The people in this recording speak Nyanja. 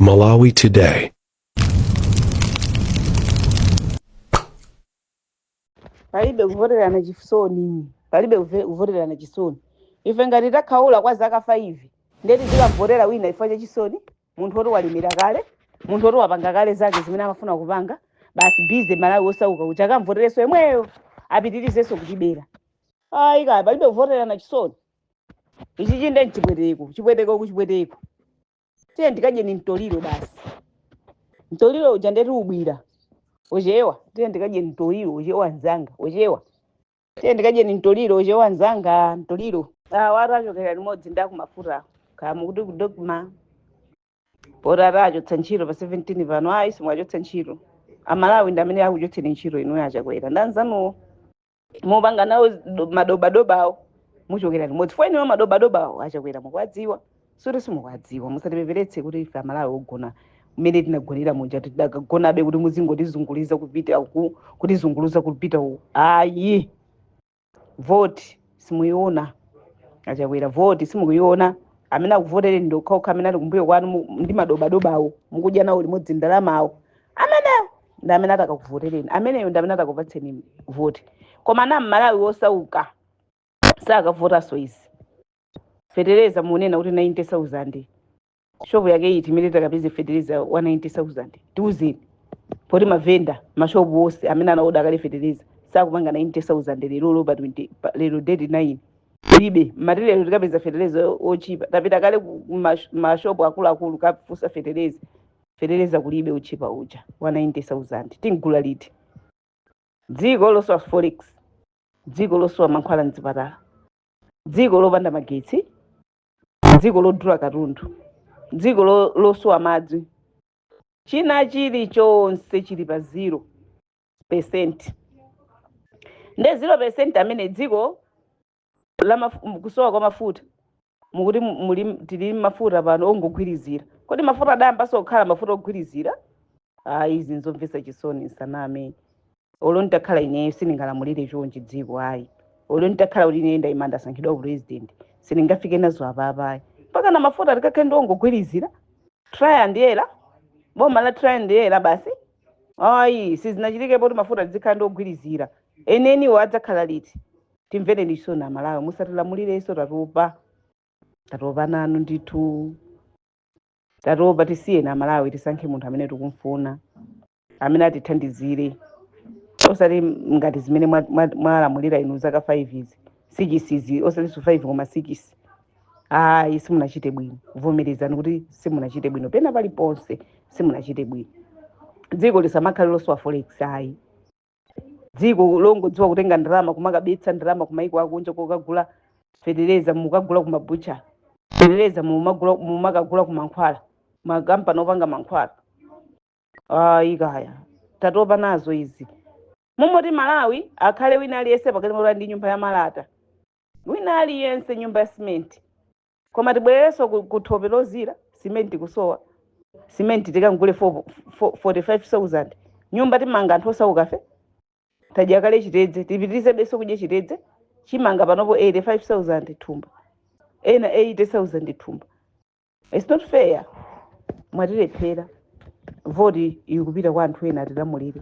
Malawi Today. Palibe kuvoterana chisoni, palibe kuvoterana chisoni. Ife ngati takhaula kwa zaka 5, ndeti tikamvotera wina chifukwa cha chisoni? Munthu woti walemera kale, munthu woti wapanga kale zake zimene amafuna kupanga, basi busy Malawi osauka kuti akamvoterenso yemweyo apitirizenso kutibera. Ayi kaya, palibe kuvoterana chisoni. Ichi chinde nchipweteko, chipweteko kuchipweteko. Tiye ndikadye ni mtoliro basi. Mtoliro uja ndeti ubwira ochewa. Tiye ndikadye mtoliro ochewa nzanga, ochewa. Tiye ndikadye ni mtoliro ochewa nzanga, mtoliro. Awa atachokera limodzi ndakumafuta kaya mukuti ku DoDMA poti atachotsa ntchito pa 17 pano. Ayi, simwachotsa ntchito. Amalawi ndi amene akuchotseni ntchito inu achakwera ndanzanuwo mupanga nawo madobadobawo, muchokera limodzi fo inuyo. Madobadobawo achakwera mukuwadziwa, suti simukuwadziwa. Musatipeperetse kuti ife Amalawi ogona mmene tinagonera muja tidakagonabe kuti muzingotizunguliza kupita uku, kutizunguluza kupita uku. Ayi, voti simuiona achakwera, voti simukuiona. Amene akuvotereni ndi okhaokha amene ali kumbuyo kwanu ndi madobadobawo mukudya nawo limodzi ndalamawo. Amenewo ndi amene atakakuvotereni, ameneyo ndi amene atakakupatseni voti. Koma na Mmalawi wosauka sakavotanso izi. Fetereza munena kuti 90,000, shopu yake iti imene takapeze fetereza wa 90,000? Tiuzeni, poti mavenda mashopu onse amene anaoda kale fetereza sakupanga 90,000 lero pa 20 lero date 9 ilibe. Mati lero tikapeza fetereza ochipa, tapita kale ku mashopu akuluakulu kafusa fetereza, fetereza kulibe uchipa uja wa 90,000. Tingula liti? Dziko losowa forex, dziko losowa mankhwala mzipatala, dziko lopanda magetsi, dziko lodula katundu, dziko losowa madzi, china chilichonse chili pa 0%. Nde 0% amene dziko la kusowa kwa mafuta, mukuti muli tili mafuta pano ongogwirizira. Kodi mafuta adayambanso kukhala mafuta ogwirizira? Ayi, izi nzomvetsa chisoni, nsaname. Olo nditakhala ineyo sindingalamulire chonchi dziko, ayi. Olo nditakhala kuti ineyo ndayima, ndasankhidwa president, sindingafike nazo apapa, ayi. Mpaka na mafuta tikakhale ndi ongogwirizira, try and error, boma la try and error basi. Ayi, sizinachitikepo kuti mafuta tizikhala ndi ogwirizira. Eneniwo adzakhala liti? Timvereni chisoni Amalawi, musatilamulirenso. Tatopa, tatopa nanu ndithu, tatopa. Tisiyeni Amalawi tisankhe munthu amene tikumfuna, amene atithandizire, osati ngati zimene mwalamulira inu zaka 5 izi, 6 izi, osatinso 5 koma 6. Ayi, simunachite bwino. Vomerezani kuti simunachite bwino pena paliponse, simunachite bwino. Dziko lisamakhale losowa forex, ayi. Dziko longodziwa kutenga ndalama, kumakabetsa ndalama kumaiko akunja kokagula fetereza, mukagula kumabucha fetereza, mumakagula kumankhwala, makampani opanga mankhwala. Ayi kaya, tatopa nazo izi. Mumoti Malawi akhale wina aliyense pakati poti ndi nyumba ya malata, wina aliyense nyumba ya simenti, koma tibwererenso ku thope lozira, simenti kusowa, simenti tikangule 45,000. Nyumba timanga anthu osauka fe? Tadya kale chitedze, tipitirize beso kudya chitedze? Chimanga panopo 85,000 thumba, ena 80,000 thumba. It's not fair. Mwatilephera. Voti ikupita kwa anthu ena atilamulire.